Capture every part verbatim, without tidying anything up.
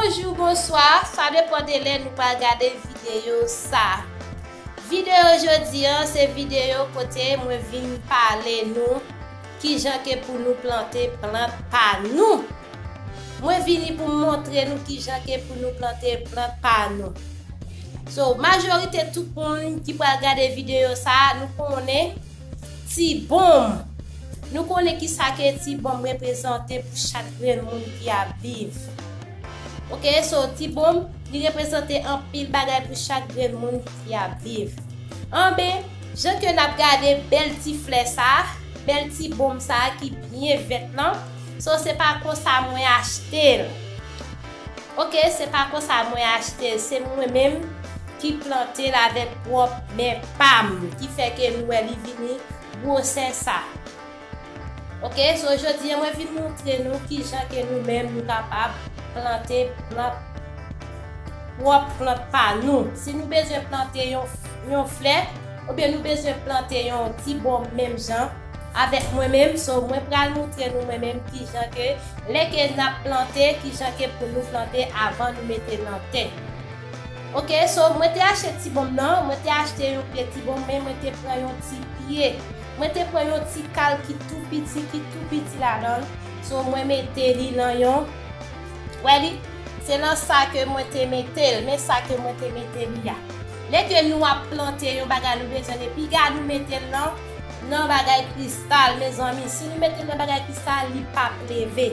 Bonjou, bonswa, sa depann de lè nou pral gade videyo sa. Videyo jodi a, se videyo kote mwen vin pale nou kijan ke pou nou plante plant pa nou. Mwen vini pou m montre nou kijan ke pou nou plante plant pa nou. So, majorite tout moun ki pral gade videyo sa, nou konnen ti bonm. Nou konnen kisa ke ti bonm reprezante pou chak grenn moun ki ap viv. Oke, so ti bonm, li reprezante anpil bagay pou chak grenn moun ki ap viv. Anben, jan ke n ap gade bèl ti flè sa, bèl ti bonm sa ki byen vèt lan, so se pa konsa mwen achte l. Oke, se pa konsa mwen achte l, se mwen menm ki plante l avèk pwòp men pa m, ki fè ke nou wè li vini gwosè sa. Oke, so jodi a mwen vin montre nou kijan ke nou menm nou kapab plante plant, pwòp plant pa nou. Si nou bezwen plante yon, yon flè, oubyen nou bezwen plante yon ti bonm menm jan avèk mwen menm, so mwen pral montre nou mwen menm kijan ke lè ke n ap plante, kijan ke pou nou plante avan nou mete l nan tè. Oke, so mwen te achte ti bonm nan, mwen te achte yon pye ti bonm, men mwen te pran yon ti pye. Mwen te pran yon ti kal ki tou piti, ki tou piti ladan l. So mwen mete li nan yon, wè li, se nan sa ke mwen te mete l, men sa ke mwen te mete li a. Lè ke nou ap plante yon bagay nou bezwen, e piga nou mete l nan, nan bagay kristal, mezanmi. Si nou mete l nan bagay kristal, li p ap leve.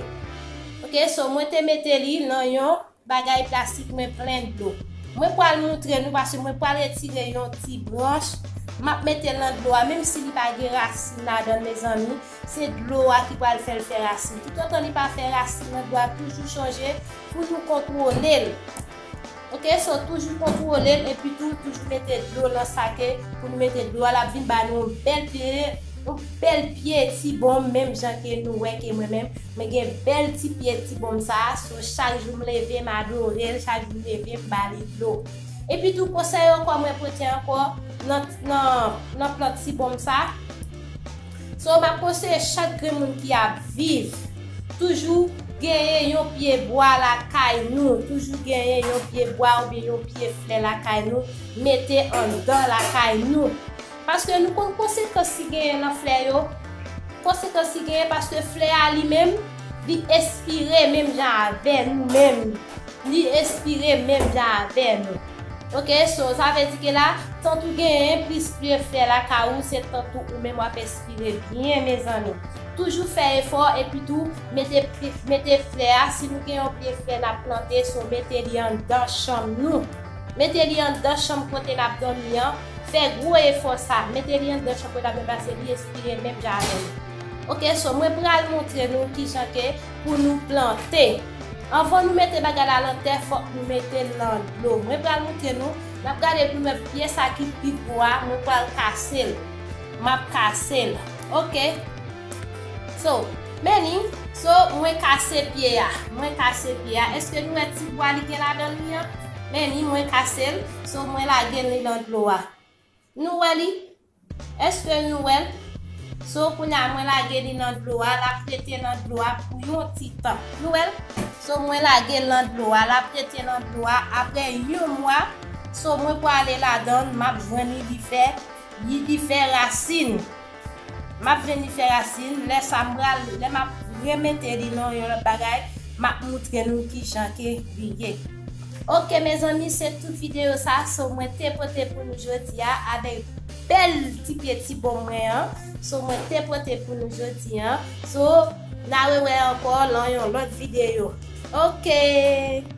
Oke, so mwen te mete li nan yon bagay plastik mwen plen dlo. Mwen pral montre nou, paske mwen pral retire yon ti branch, m ap mete l nan dlo a, menm si li pa gen rasin ladan l, mezanmi, se dlo a ki pral fè l fè rasin. Toutotan li pa fè rasin nan dlo a, toujou chonje pou nou kontwole l. Oke, so toujou kontwole l, epi tou, toujou mete dlo nan sa ke pou nou mete dlo a, l ap vin ba nou yon bèl pye, yon bèl pye ti bonm, menm jan ke nou wè ke mwen menm, mwen gen bèl ti pye ti bonm sa, so chak jou m leve, m adore l, chak jou m leve, m ba li dlo. Epi tou, konsèy ankò mwen pote ankò nan, nan, nan plant ti bonm sa. So, m ap konseye chak grenn moun ki ap viv, toujou genyen yon pye bwa lakay nou, toujou genyen yon pye bwa oubyen yon pye flè lakay nou, mete anndan lakay nou. Paske nou konn konsekans ki genyen nan flè yo, konsekans ki genyen paske flè a li menm, li espire menm jan avè nou menm. Li espire menm jan avè nou. Oke, so, sa vle di ke la, tant ou genyen plis pye flè lakay ou, se tant ou, ou menm w ap espire byen, mezanmi. Toujou fè efò, epi tou, mete, mete flè a, si nou gen yon pye flè n ap plante, so mete li anndan chanm nou. Mete li anndan chanm kote n ap dòmi an, fè gwo efò sa, mete li anndan chanm kote n ap dòmi, paske li espire menm jan avè nou. Oke, so mwen pral montre nou kijan ke pou nou plante. Anvan nou mete bagay la nan tè, fòk nou mete l nan dlo. Mwen pral montre nou, n ap gade pou nou wè pye sa ki pi gwo a, mwen pral kase l. M ap kase l. Oke. So, men li, so, mwen kase pye a. Mwen kase pye a. Èske nou wè ti bwa li gen ladan li an? Men li, mwen kase l. So, mwen lage li nan dlo a. Nou wè li? Èske nou wè l? So, kounye a, mwen lage li nan dlo a, l ap rete nan dlo a pou yon ti tan. Nou wè l? So, mwen lage l nan dlo a, l ap rete nan dlo a. Apre yon mwa, so, mwen pwale ladan l, m ap jwenn li, li fè, li, li fè rasin. M ap jwenn li fè rasin, lè sa m pral, lè m ap remete li nan yon lòt bagay, m ap montre nou kijan ke li ye. Oke, mezanmi, se tout videyo sa, so mwen te pote pou nou jodi a, avèk bèl ti pye ti bonm mwen an, so mwen te pote pou nou jodi a. So, n a rewè ankò nan yon lòt videyo. Oke!